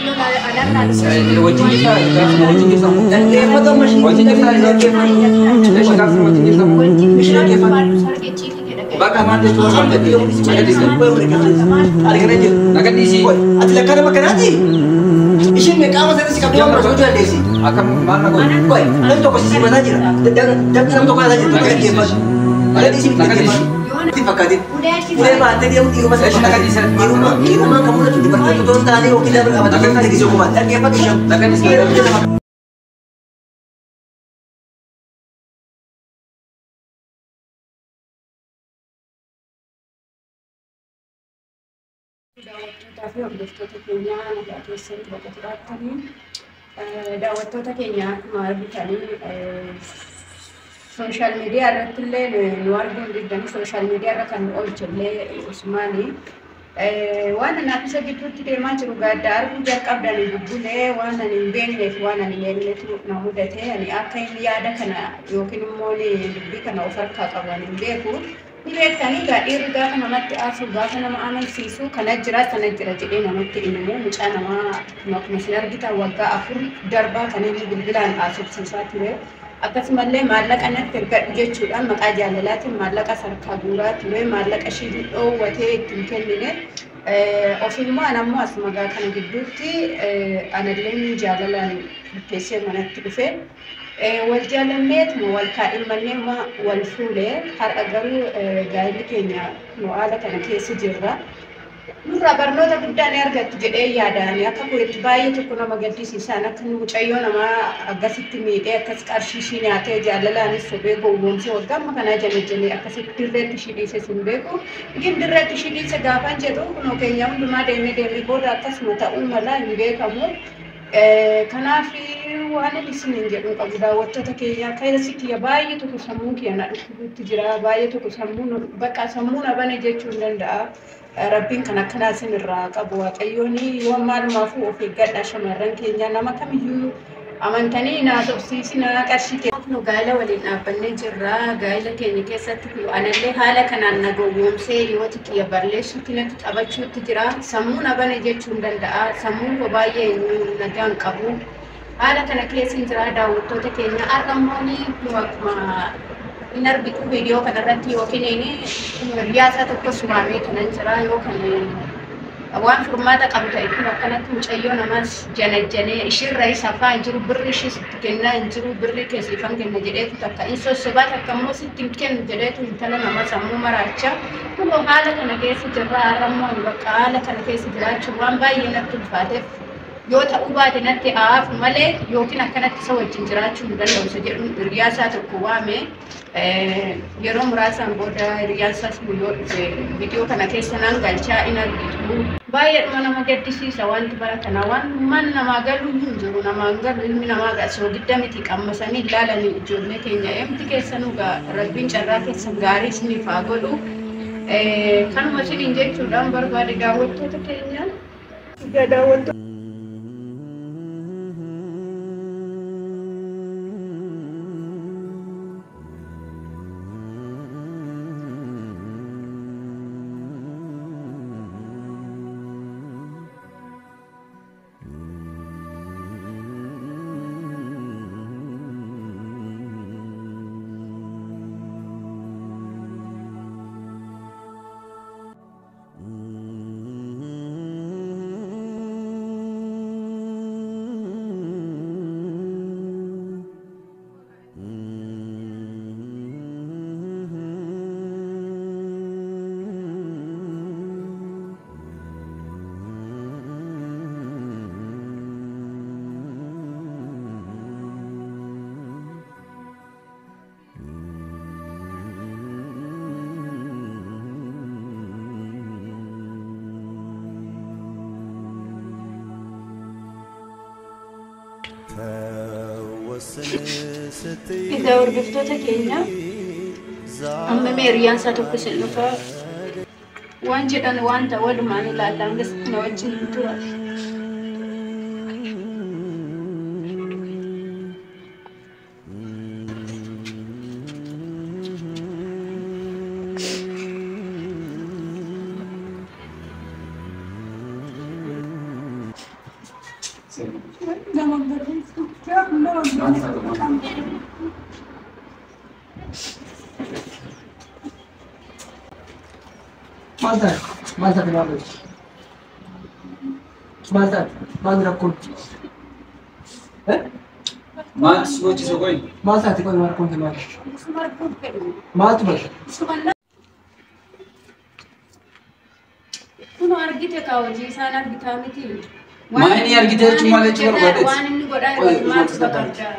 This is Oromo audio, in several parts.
mucayyoo alaarraa Wajjin jirtaa? Gaafuma wajjin jirtaa? Dhaggeeffatu amma ishee. Wajjin jirtaa? Eesha gaafuma wajjin jirtaa? Bakka maal jechuun Argina jiru. Nagadhiisi. Ati lakkaa nama kanaati? Isheen qaama isaanii si qabdee waan gochuu dandeessi. Akkam maal na godhu? Qoy, namni tokko si simataa jira. Namni tokko yaadaa jira. Dhaggeeffatu. Nagadhiisi miti dhaggeeffatu. Itti fakkaatin. Ulee baattee deemu dhiiruma Eesha nagadhiisi. Dhiiruma dhiiruma kan mul'atu dubartoota otoo hin taane yookiin nama qabatee otoo hin taane gisee ogumaa. Dhaggeeffatu ishee. Nagadhiisi. Daawwattootaa fi hordoftoota keenyaa nagaa keessatti bakka jiraattanii daawwattoota keenya akkuma argitanii sooshaal miidiyaa irratti illee nu arguu hin diddanii sooshaal miidiyaa irra kan nu oolche illee Usmaanii. Waan anaaf isa gidduutti deemaa jiru gadda arguu jalqabdanii bubbulee waan ani hin beekneef waan ani hin eegnetu na mudate ani akka inni yaada kana yookiin immoo dubbii kana of harkaa qabu ani hin beeku. Ni beektanii egaa dhiirri gaafa namatti aasu gaafa nama amansiisu kana jira sana jira jedhee namatti himu mucaa namaa akkuma isin argitan waggaa 4 darbaa kan inni bilbilaan haasofsiisaa ture. Akkasumallee maallaqa natti ergadhu jechuudhaan maqaa jaalalaatiin maallaqa sarkaa guuraa ture maallaqa ishii dhoowwatee ittiin kennine. Ofimmoo anammoo asuma gaa kana gidduutti analleen jaalalaan murteessee manatti dhufe. Wal jaalanneetuma wal kaadhimannee wal fuulee har'a garuu gaa'elli keenya nu haala kana keessa jirra. Nurraa barnoota guddaa ni argattu jedhee yaadaan akka kureetti baay'ee tokko nama gaddisiisaan akka mucayyoo namaa akkasitti miidhee akkas qarshii ishii nyaatee jaalalaanis sobee gowwoomsee waggaa amma kanaa janajjanee akkasitti dirreetti ishii dhiise sin beeku. Gin dirreetti ishii dhiise gaafan jedhu kunoo keenya hundumaa deemee deemee booda akkasuma ta'uu mala hin beekamu. Kanaaf waan ani isiniin jedhu qabu daawwattoota keenya keessi kiyya baay'ee tokko sammuun kiyya na dhukkubuutti jira baay'ee tokko sammuun bakka sammuun abane jechuu hin danda'a. Rabbiin kan akkanaa isin irraa qabu waaqayyoon yoo maalumaafuu of eeggadha shamarran keenya nama kamiyyuu amantanii naa sobsiisinaa qarshii keenya. Nu gaa'ela waliin dhaabbannee jirra. Gaa'ela keenya keessatti anallee haala kanaan na gowwoomsee dhiyooti kiyya balleessuutti natti taphachuutti jira. Sammuun abane jechuu hin danda'a. Sammuun koo baay'ee nagaa hin qabu. Haala kana keessa hin jira daawwattoota keenya. Har'a immoo akkuma hin argitu viidiyoo kanarratti yookiin hiriyaa isaa tokko suuraamee kanan jira yookaan waan furmaata qabu ta'e kun akkanatti mucayyoo namaas janajjanee ishirra isa afaa hin jiru birri ishii sitti kennaa hin jiru birri keessiifan kenna jedheetu takka hin sossobaa takka immoo sitti hin kennu jedheetu intala nama sammuu maraacha kunoo haala kana keessa jirra har'a immoo bakka haala kana keessa jiraachuu waan baay'ee natti ulfaateef yoo ta'uu baate natti aafu malee yookiin akkanatti isa wajjin jiraachuu hin danda'u isa jedhuun hiriyaa isaa tokko waame yeroo muraasaan booda hiriyaan isaas yoo dhufe viidiyoo kana keessa naan galchaa in argitu. Baay'eedhuma nama gaddisiisa wanti bara kana waan man namaa galu hin jiru namaan galu ilmi namaa gaa soogidda miti qammasanii ilaalanii ijoollee keenya emti keessanuu gaa rabbiin carraa keessan gaarii isiniif haa godhu. Kanuma isiniin jechuudhaan barbaade daawwattoota keenya. Egaa daawwattoota Egaa hordoftoota keenya amma mee hiriyaan isaa tokko isin dhufa waan jedhan waan ta'u walumaan ilaalla hangas na wajjin tura. Nama barreessu. Nama barreessu. Maal taate? Maal taate maal taate? Maal taate? Maal rakkoon? Maal si gochise qoyi? Maal taate qoyi maal rakkoon maal? Maaltu bada? Kun argite kaa hojii isaan argitaa miti. Maal inni argite jechuun maal jechuu barbaadeeti? Waan inni godhaa jiru maaltu bakka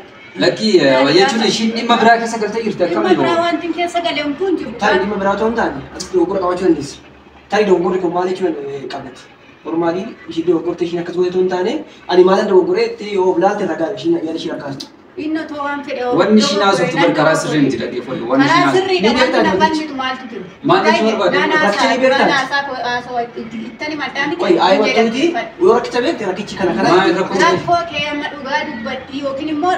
Lakkii jechuun ishiin dhimma biraa keessa galtee jirti akkam Dhimma biraa wanti keessa galee kun jiru. Tarii dhimma biraa otoo hin taane as dogoggora qabaachuu dandeessi. Tarii dogoggorri kun maal jechuun qabdati. Normaalii ishii dogoggorte ishiin akkas goote otoo hin taane ani maalan dogoggoree itti yoo of laalte ragaa ishiin yaada ishii rakkaastu. Inni otoo waan fedhe Wanni ishiin haasoftu bar karaa sirrii miti dhaggeeffadhu. Wanni ishiin Karaa haasoftu. sirriidha wanti nafannitu maaltu jiru. Maal jechuu barbaade? Rakkina beektaa? Qoyi ayi wanti nuti yoo rakkicha beekte rakkichi kana kana. Maal rakkoo ta'e? Rakkoo kee amma dhugaa dubbatti yookiin immoo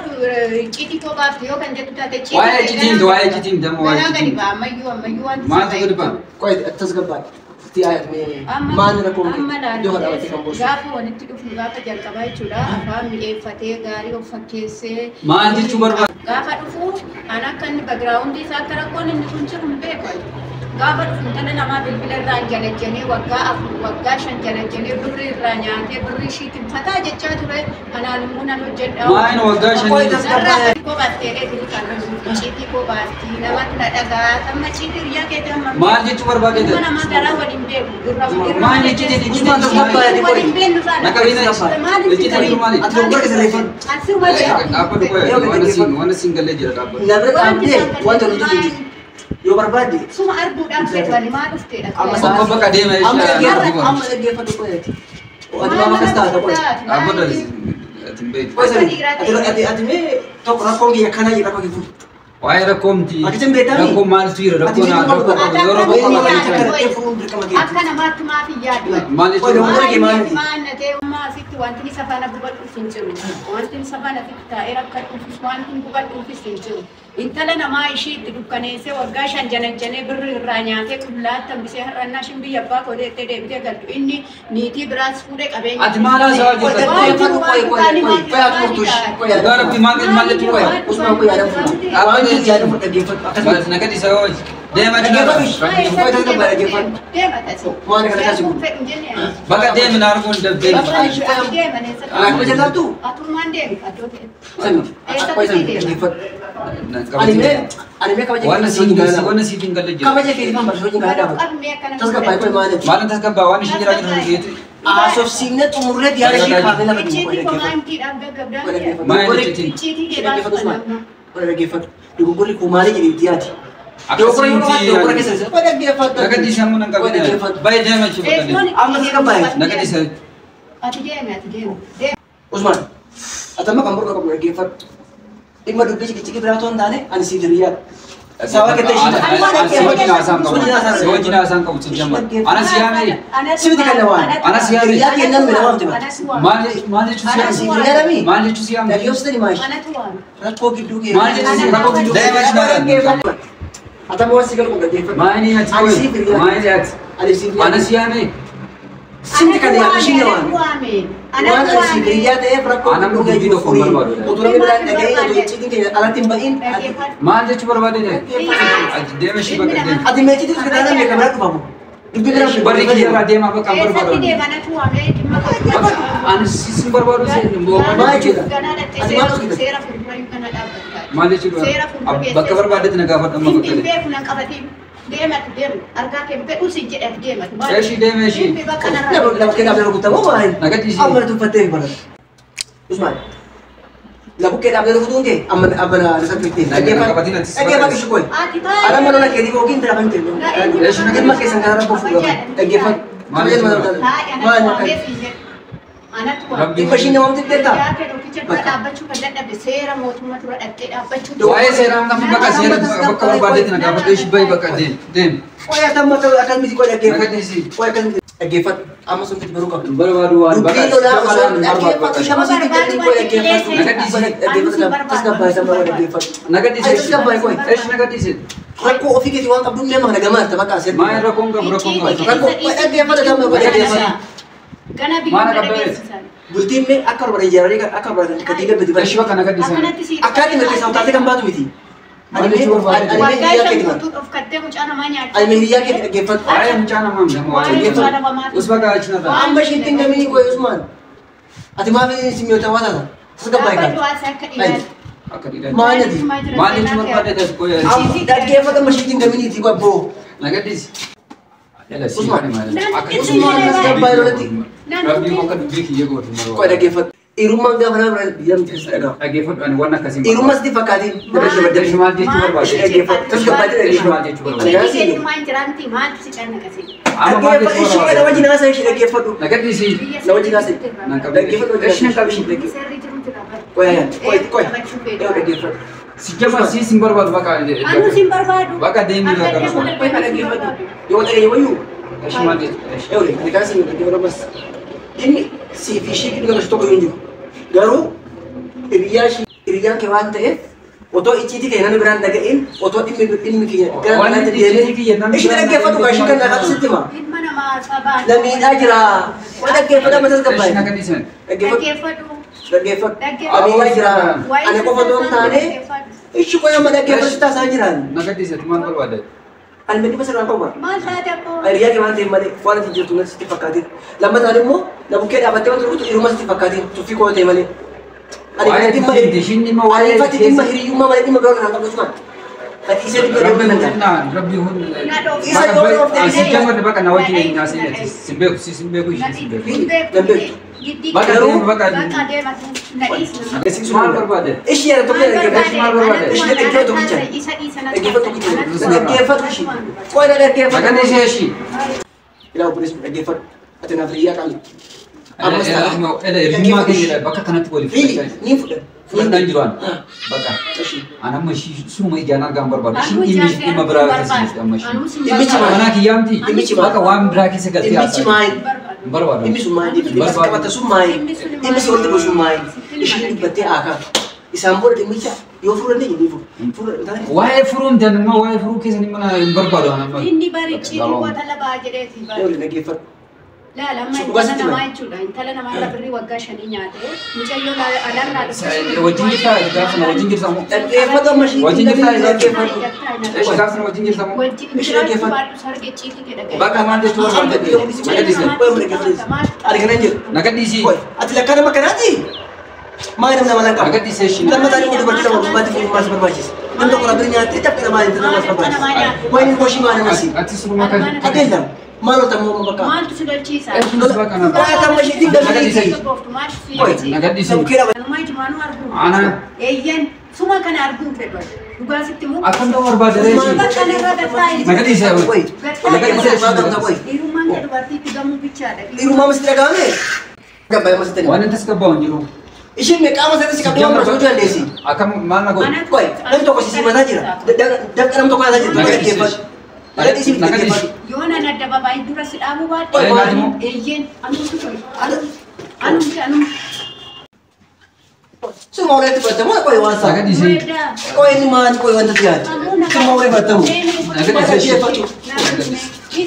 icciitii koo baafte yoo kan jettu taate icciitii. Waa'ee icciitii miti waa'ee icciitii miti amma waa'ee Ganaa gadi icciitii. ba'a ammayyuu ammayyuu wanti Maaltu gadi ba'a? Qoyi tasgabbaadha. Itti ayat mee maal rakkoon kee iddoo kana dhaabbattee kan boossu. Gaafa walitti dhufnu gaafa jalqabaa jechuudha. Afaan mi'eeffatee gaarii of fakkeessee. Maal jechuu barbaade? Gaafa dhufu an akka inni background isaa akka rakkoon inni kun jiru hin beeku. Gaafa dhufu intala namaa bilbila irraa jalajjanee waggaa 4 waggaa 5 jalajjanee birrii irraa nyaatee birrii ishiitiin fataa jechaa ture. Anaan immoo nan hojjedha. Maal waggaa Qoyi 5 tasgabbaadha. Koo baaftee dheedhii kan icciitii koo baaftii namatti na dhagaa amma icciitii hiriyaa keetii amma. Maal jechuu barbaade? Ilma namaa garaa waliin beeku. Gurra Maal icciitii Usmaan tasgabbaadha qoyi. Waliin beeknu sana. Naqabina icciitii maali? Ati dogoggora keessa reeffadhu. Asi waliin. Dhaabbatu qoyi waan siin galee jira dhaabbatu. Na bira dhaabdee wanta nuti jiru. Yoo barbaadde Suma arguudhaan fedhani maa dhufteedha. Amma Tokko bakka deema amma ishee dhaggeeffadhu amma dhaggeeffadhu qoyi. Ati maama akkas taata qoyi. Dhaabbatu ati hin beektu. Qoyi sani ati ati mee tokko rakkoon kiyya kana jira rakkoo kee fuudhu. Waa'ee rakkoo miti. Akkisin beektaa mi? Rakkoo maaltu jira? Ati Rakkoo miidhuu rakkoo qabdu. qaba. Yoo rakkoo Wayii qaba akka jechuudha. kana furuun dirqama keeti. Akka namaatti maaf hin yaadu? Maal Qoyi jechuudha? dogoggora kee maal miti? Maannatee asitti wanti inni safaana gubadhuuf hin jiru. Wanti inni safaana asitti taa'ee rakkadhuufis wanti inni gubadhuufis hin jiru. Intala namaa ishii itti dukkaneessee waggaa 5 jalajjanee birri irraa nyaatee qullaatti hambisee har'annaa ishiin biyya abbaa koo deettee deebitee galtu. Inni niitii biraas fuudhee qabeenya. Ati maal haasawaa jirta? Qoyi qoyi qoyi qoyi qoyi ati murtuush qoyi Dhugaa rabbi maal maal jechuu qoyi? Usmaan qoyi yaada fuudhu. Waan nuti yaada fuudhu dhaggeeffadhu akkasumas. Naga dhiisa yoo deema Dhaggeeffadhu. jechuudha. Qoyi tasgabbaadha dhaggeeffadhu. Deema tasi. Waan kana kaasi Seerkuun fedhu jennee. Bakka deemi na arguun dabdee. Deema Akkuma jalqabdu Atummaan deemi addoo ta'e. sami qoyi sami dhaggeeffadhu. Ani mee ani mee kabaja Waan keetii siin wajjin gaala. waan siin galee jira. Kabaja keetii kan barsiisuu wajjin gaala dhaabatu. Qabnee akkana. Tasgabbaa'e qoyi maal jechuudha. Maalan tasgabbaa waan isheen jiraa jirtu geeti. Haasofsiifnee xumurree yaada ishee kaafnee lafa deemu qoyi Icciitii dhaggeeffadhu. komaantiidhaan gaggabdaan. Qoyi dhaggeeffadhu. Maal icciitiin? Icciitii kee Dhaggeeffadhu baasuu Usmaan. qabna. Qoyi dhaggeeffadhu. Dogoggorri koo maalii jedhee itti yaadi. Dogoggora yoo qabaate dogoggora keessa isa. Qoyi dhaggeeffadhu. Naga dhiisa ammoo nan Qoyi qabina. dhaggeeffadhu. Baay'ee deema jechuudha. Eessoon Amma tasgabbaa'e. Naga dhiisa. Ati deemi ati deemi. Deemi. Usmaan ati amma kan borga qabu dhaggeeffadhu. Dhimma dubbii ciqiciqii biraa otoo hin taane ani siif hiriyaadha. Sababa keetti ishii Si wajjin haasaan qabu si jamma. Ana si yaame. Simiti kan na waan. Ana si yaame. Hiriyaa kee namni nama miti. Maal maal jechuu si Ani siif yaame? hiriyaadha mi? Maal jechuu si yaame? Dhaggeessitani maashi. Anatu waame. Rakkoo gidduu kee. Maal jechuu si rakkoo gidduu deema jechuudha. Ati amma waan si galu dhaggeeffadhu. Maali ati Ani siif hiriyaadha. Maali ati? Ani siif Ana hiriyaadha. si yaame. Simti kan yaame ishii na waan. Waame. Waan ani siif hiriyaa ta'eef rakkoo Ana gidduu kee dubbii jiru tokko hin furii. barbaadu. Utuu namni biraan dhaga'ee utuu icciitiin keenya alatti hin ba'iin. Maal jechuu barbaade? Deema ishii bakka deema. Ati mee icciitiin utuu taanaan meeqa biraa dhufamu? Dubbii biraa dhufamu. Barri kiyya irraa deemaa bakka hin Eessatti barbaadu. deema anatu waame dhimma Ani sin barbaadu Maal jechuudha? Ganaa dhattee Ati maal hojjeta? seera fuuldura kana dhaabbatta. Maal jechuudha? Seera fuuldura Bakka barbaadetti na gaafadhu amma Hin bakka beeku nan qabatiin. Deemati deemu argaa kee fedhu si jedhati deemati. Eeshi deema eeshi. Dhimmi bakka narraa. Nama kee dhaabdee rukutamu maal? Naga dhiisi. Amma na tuffattee hin baratu. Usmaan. Lafa kee dhaabdee rukutuun kee amma amma na salphiftee. Qabatiin ati Dhaggeeffadhu ishii qoyi. Ati taa'e. Ana mana keetii yookiin bira kan ta'e. Eeshi naga Dhimma keessan kana rakkoo fuudhu. Dhaggeeffadhu. Maal jechuudha? Taa'e anatu Maal waamee si jedhu. Anatu waame. Rabbi Dhimma ishii nama miti beektaa? Yaa kee tokkicha dura dhaabbachuu kan dadhabde seera mootummaa dura dhaqxee dhaabbachuu. Waa'ee seeraa amma bakka seera bakka barbaadetti na gaafadhu ishii bahi bakka deem deem. Qoyi ati amma akkas miti qoyi Naga dhaggeeffadhu. dhiisi. Qoyi akkas miti dhaggeeffadhu. Amma sun itti baruu qabdu. Hin barbaadu waan bakka Dubbii lolaa osoo hin barbaadu dhaggeeffadhu bakka. shama sitti jedhanii qoyi dhaggeeffadhu. Naga dhiisi. Dhaggeeffadhu tasgabbaa'e sama dhaggeeffadhu. Naga dhiisi. Ay tasgabbaa'e qoyi. Eeshi naga dhiisi. Rakkoo ofii keetii waan qabdu nama kana gamaa jirta bakka asirratti. Maal rakkoon qabu rakkoon qabu. Rakkoo dhaggeeffadhu gama qoyi dhaggeeffadhu. Gana biyya Maal kana qabda geessisan. Bultiin mee akka barbaadan ijaaranii akka barbaadan kan diigan miti bara. Eshi bakka nagaddisan. Akkanatti si Akkaatti mirga taatee kan baatu miti. Maal jechuu barbaade? Ani mee Waggaa hiriyaa shan keeti bara. guutuu dhofkattee mucaa namaa nyaachuu. Ani mee hiriyaa keeti dhaggeeffadhu. Waa'ee mucaa namaa miti amma Waa'ee waa'ee. mucaa namaa maal? Us bakka achi na ta'a. Amma ishiitti hin gamini qoy Usmaan. Ati maaf simyoota waa taata? Tasgabbaa'e Dhaabbadhu kan. haasa akka dhiiraatti. Akka dhiiraa. Maal ati? Maal jechuu barbaade tas qoy. Amma dhaggeeffadhu amma ishiitti hin gaminiiti qoy abboo. Nagaddisi. Jala si Usmaan. kana maal? Akka Usmaan tasgabbaa'e lolatti. Rabbii akka dubbii kiyya gootu maal? Qoy dhaggeeffadhu. Dhiirummaan gaafa nama bira biyya miti keessa dhaga'ama. Dhaggeeffadhu ani waan akkasii. Dhiirummaa sitti fakkaatiin. Eshi maal jechuu barbaade? Dhaggeeffadhu. Tasgabbaa'e Eshi maal dhaggeeffadhu. jechuu barbaade? Icciitii keetti maal jiraanti maaltu si cannaqase? Amma maal Dhaggeeffadhu. jechuu Ishii barbaade? na wajjin haasa'e ishii dhaggeeffadhu. Nagaddisi. Biyya Na wajjin haasa'e. Nan qabdi. Dhaggeeffadhu. Eshi nan qabdi. Seerri jiru jira bara. Qoy ayaan. Qoy qoy. Qabachuu Yoo feetu. dhaggeeffadhu. Si jaba si sin barbaadu bakka. Anuu sin barbaadu. Bakka deemi Akka bakka deemu bakka. Qoy kan dhaggeeffadhu. Yoo dhaggeeffadhu wayyuu. Eshi maal jechuu? Eshi. Eewle ani kan siin dhaggeeffadhu bas. Inni sii fi ishii gidduu galu tokko hin jiru. Garuu hiriyaa ishii hiriyyaan kee waan ta'eef otoo icciitii kee namni biraan dhaga'in otoo dhimmi dhimmi kiyya gara Waan biraatti icciitii kiyya deemin namni ishii biraan dhaggeeffadhu kaa ishii kan dhagaatu sitti hima. Ilma namaa sabaan. Na miidhaa jira. Qoy dhaggeeffadhu amma Eshi tasgabbaa'e. nagaddisan. Dhaggeeffadhu. Dhaggeeffadhu. Dhaggeeffadhu. Dhaggeeffadhu. Na miidhaa jira. Waa'ee Ani qofa otoo hin taane ishii qoy amma dhaggeeffadhu si taasisaa jiraan. Nagaddisi ati maal barbaade? Ani dhimma sirraan qabu bara. Maal taate akkoo? Hiriyaa kee waan ta'eef malee waan ati jirtu natti sitti fakkaatiin. Lammataan immoo na bukkee dhaabattee waan turtu dhiirummaa sitti fakkaatiin tuffii koo ta'e malee. Ani Waa'ee dhimma tuffii ishiin dhimma waa'ee ani ifatti dhimma hiriyyummaa malee dhimma biroo kan qabdu suma. Ati isee dhimma Rabbi dhimma danda'a. hundaan rabbi hundaan. Na dhoofte. Isa yoo dhoofte Si jaba bakka na wajjin hin haasa'in sin beeku si sin beeku ishii sin beeku. Hin beektu. Nan beektu. Giddii Bakka Garuu- deemi bakka. Bakka deematu na dhiisna. Maal barbaade? Ishii yaada tokko dhaggeeffadhu. Maal barbaade? Ishii dhaggeeffadhu tokkicha. Isa dhiisa na Dhaggeeffadhu tokkicha. Dhaggeeffadhu ishii. Qoy na dhaggeeffadhu. Nagaddisi eshi. Ilaa obboleessi dhaggeeffadhu. Ati naaf hiriyyaa qabdi. Ammas ta'a. Ele hiriyummaa keenya bakka kanatti waliif Riili fudhachaa ni fudhan. Fudhannaan jiru an. Bakka. Ishii. An amma ishii suma ijaan argaan barbaadu. Ishiin dhimmi dhimma biraa keessa jirti amma ishiin. Dhimmichi maal? Manaa kiyyaamti. Dhimmichi maal? Bakka waan biraa keessa galtee Dhimmichi haasa'aa. maal? Hin barbaadu. Dhimmi sun maali? Dhimmi as qabata sun maali? Dhimmi sun walitti buusu maali? Ishiin dubbattee aakaa. Isaan booda dhimmicha yoo furuu dandeenye ni furu. Furuu dandeenye. Waa'ee furuun danuma waa'ee furuu keessa ni mana hin barbaadu an amma. Inni barichi wata labaa jedheeti Yoo bara. dhaggeeffadhu. Laala amma Dhugaa intala sitti namaa hima. jechuudha. Intala namaa irra birrii waggaa shanii nyaate. Mucayyoo alaarraa dhufte. Wajjin jirtaa gaafa na wajjin jirta moo? Dhaggeeffadhu amma ishiin Wajjin jirtaa dhaggeeffadhu. Eshi gaafa na wajjin jirta moo? Wajjin Ishee jiraachuu dhaggeeffadhu. baadhu sarge ciitii kee dhaggeeffadhu. Bakka maal jechuu barbaade? Nagaddisi. Ani kanan jedhu. Nagaddisi. Qoy ati lakkaa nama kanaati? Maal namni nama qaba? Nagaddisi eshi. Lammataan immoo dubartii lama gubbaatti fuudhuun maal si barbaachisa? Namni tokko rabbiri nyaattee dafqa namaa hin maal si barbaachisa? Wayni goshii maal nama si? Ati suruma kan. Adeemsa maal ol tammoo bakka? Maaltu si galchiisa? Eshi nus bakka na. Qoy ati amma ishiitti gaminiiti. Maaltu si Nagaddisi. Bukkee dhaabate. Kanumaa ijumaanuu arguu. Ana. Eeyyan suma kana arguu fedhu. Dhugaa sitti muu. Akkam ta'uu barbaade reeshi? Bakka kanarra gattaa'e. Nagaddisi. Qoy. Nagaddisi. Qoy. Dhiirummaan kee dubartiitti gamuu bichaadha. Dhiirummaa masitti dhaga'ame? Gabbaa'ee masitti Waan inni tasgabbaa'u hin jiru. Ishiin qaama isaatti si qabdee waan gochuu dandeessi. Akkam maal na godhu? Qoy namni tokko si simataa jira. Dafqa namni tokko haasaa jirtu dhaggeeffadhu. Nagaddisi dhaggeeffadhu. Yoo nan adda babaayii dura si dhaabuu Qoy, baadhe. maal immoo? Eeyyeen anumti qoy. Anumti anumti. Suma walitti fudhatamu qoy waan isaa. Nagaddisi. Qoy inni maali qoy wanta siyaati. Suma walitti fudhatamu. Nagaddisi.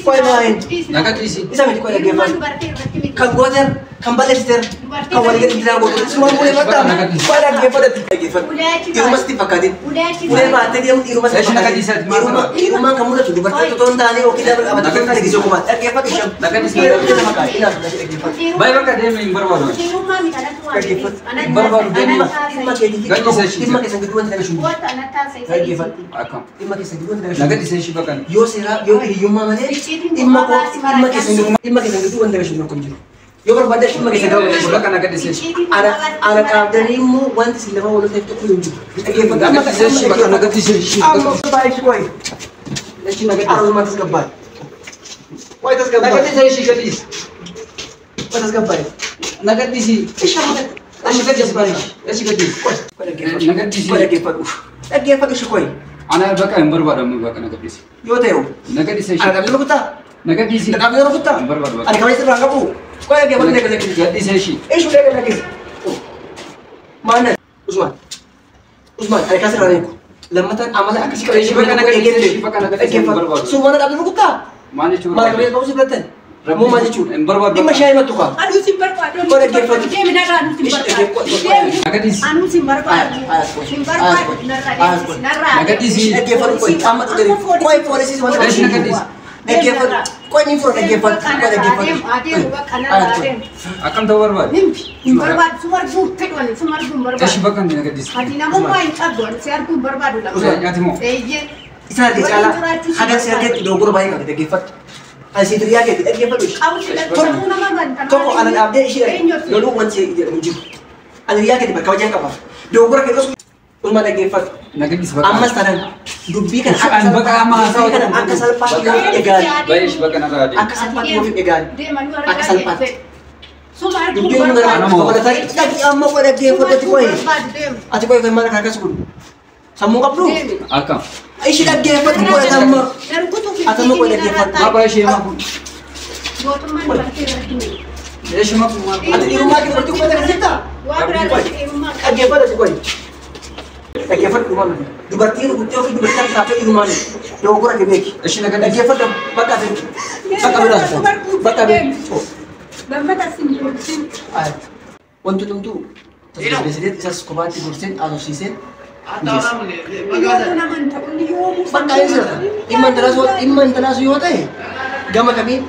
Qoy maali? Nagaddisi. Isa miti qoy dhaggeeffadhu. Kan gooteer, kan balleessiteer, kan walii gadi bitaa gooteer. Suma walitti fudhatamu. Qoy dhaggeeffadhu dhaggeeffadhu. Dhiirummaa sitti fakkaatin. Ulee baattee deemu dhiirummaa sitti Eshi nagaddisi ati maal fakkaatin. Dhiirummaan kan mul'atu dubartii otoo hin taane yookiin lafa qabatee otoo hin taane gisee kumaati. Dhaggeeffadhu ishee. Nagaddisi. Dhaggeeffadhu. Baay'ee bakka deeme hin barbaadu. Dhimma keetii dhimma keessan gidduu wanti dhagashu hin jiru. Dhaggeeffadhu. Akkam. Dhimma keessan gidduu wanti dhagashu hin jiru. Nagaddisi eshi bakka. Yoo seeraa yoo hiyyummaa malee dhimma koo dhimma keessan gidduu dhimma keessan gidduu wanti dhagashu hin jiru. Yoo barbaadde dhimma keessan gaafa Eshi bakka nagaddisi eshi. Ana ana qaabdanii immoo wanti isin lafa wal ta'eef tokko hin jiru. Dhaggeeffadhu. Nagaddisi eshi bakka nagaddisi eshi. Amma baay'ee qoy. Eshi nagaddisi. Aruma tasgabbaa'e. Qoy tasgabbaa'e. Nagaddisi eshi gadhiisi. Qoy tasgabbaa'e. Nagaddisi. Ishee amma Eshi gadhiisi. Eshi gadhiisi. qoy dhaggeeffadhu. Nagaddisi. Qoy dhaggeeffadhu. Dhaggeeffadhu ishee qoy. Ana bakka hin barbaadu amma bakka nagaddisi. Yoo ta'e Nagaddisi ana eshi. qabdee rukuttaa? Nagaddisi. Qabdee rukuttaa? Hin barbaadu bakka. Ani kabaja sirraa qabu. Qoy dhaggeeffadhu dhaggeeffadhu. Gadhiisi eshi. Ishee dhaggeeffadhu. Maal Usmaan. Usmaan ani kan sirraa eegu. Lammataan amala akkasii Ishee bakka nagaddisi eshi bakka nagaddisi hin barbaadu. Sun mana qabdee rukuttaa? Maal jechuu Maal barbaade? qabdee qabu si birattan? Immoo maal jechuudha? Hin barbaadu. Dhimma ishee himattu kaa. Anuu sin barbaadu. Qola dhaggeeffadhu. Deemi narraa anuu sin barbaadu. Deemi. Nagadhiisi. Anuu sin barbaadu. Sin barbaadu. Narraa deemsi. Narraa. Nagadhiisi. Dhaggeeffadhu qoy amma dhugee qoy poolisii wanta Eesh nagadhiisi. Dhaggeeffadhu qoy ni fura dhaggeeffadhu qoy dhaggeeffadhu. Adeemu bakka narraa adeemu. Akkam ta'uu barbaade? Hin barbaadu. Suma arguu fedhu ani suma arguu hin Eesh barbaadu. bakka inni nagadhiisi. Ati namummaa hin qabdu ani si arguu hin barbaadu lama. Nyaati moo? Eeyyee. Isa arge caalaa haga si argetti dogoggora baay'ee qabdi dhaggeeffadhu. Ani si hiriyaa keetti dhaggeeffadhu ishee. Qabu sammuu nama banta. Tokko ana dhaabdee ishee loluu wanti jedhamu jiru. Ani hiriyaa keetti bakka wajjin qaba. Dogoggora kee dhoosu dhuma dhaggeeffadhu. Nagadhiisi bakka. Ammas tanan dubbii kana An bakka amma haasawa dubbii kana akka salphaatti yoo hin egaali. Baay'eesh bakka narraa adeemu. Akka salphaatti yoo hin egaali. Akka salphaatti. Suma arguu Dubbiin kun barbaadu. gara babal'ataa dhaqi amma qoy dhaggeeffadhu qoy. Barbaadu deemu. Ati qoy kan maal akkas godhu? Sammuu qabdu? Deemi. Akkam. Ishee dhaggeeffadhu qoy amma. Dargutu fi Ati amma qoy dhaggeeffadhu. Baaba ishee maa kun? Gootummaan dubartii irratti ni. Eesh maa kun maal? Ati dhiirummaa kee dubartii uffata kan jirtaa? Waa biraa irratti dhiirummaa qaba. Dhaggeeffadhu ati qoy. Dhaggeeffadhu dhumaa miti. Dubartii rukuttee ofii dubartii akka taatee dhiirummaa miti. Dogoggora kee beeki. Eesh nagadhiisi. Dhaggeeffadhu bakka ati bakka biraas bakka biraas. Lammata sin bulchin. Wanti hundumtuu tasgabbeessitee isas kophaatti gorseen haasofsiiseen mijeessa. Yoomuu nama hin ta'u inni yoomuu Bakka inni sirra. Dhimma intalaas yoo ta'e gama kamiin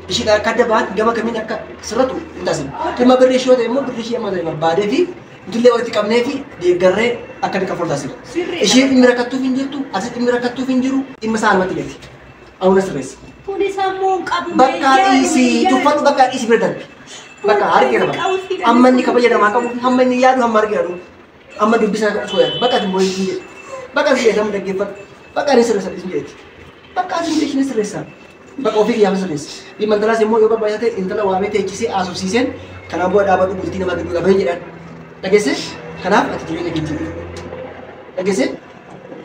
ishiin akka adda bahan gama kamiin akka sirratu hin taasisu. Dhimma birrii ishee yoo ta'e immoo birrii ishee amma ta'e barbaadee fi nutillee walitti qabnee fi deeggarree akka inni kaffalu taasisa. Sirriidha. Isheen dhimmi rakkattuuf hin jirtu, asis dhimmi rakkattuuf hin jiru, dhimma isaa namatti leeti. Awuna sirreessa. Kuni sammuu hin qabu. Bakka dhiisii tuffadhu bakka dhiisii bira darbi. Bakka harki qaba. Amma inni kabaja namaa qabu hamma inni yaadu hamma harki qabu. Amma dubbisa osoo yaadu bakka ati mooyii hin jedhu. Bakka ati jedhamu dhaggeeffadhu. Bakka ani sirreessa dhiisii jedhetti. Bakka ati isheen sirreessa. Bakka ofii kiyyaaf sirreessa. Dhimma intalaas immoo yoo barbaachisaa ta'e intala waamee teechisee haasofsiiseen kanaan bu'aa dhaabadhu bultii namaa gidduu dhabee jedhaan. Dhageesse? Kanaaf ati jireenya keetti. Dhageesse?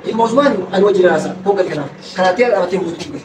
Dhimma Usmaan ani wajjin haasa. Hoggan kanaaf. Kanaatti dhaabattee bultii.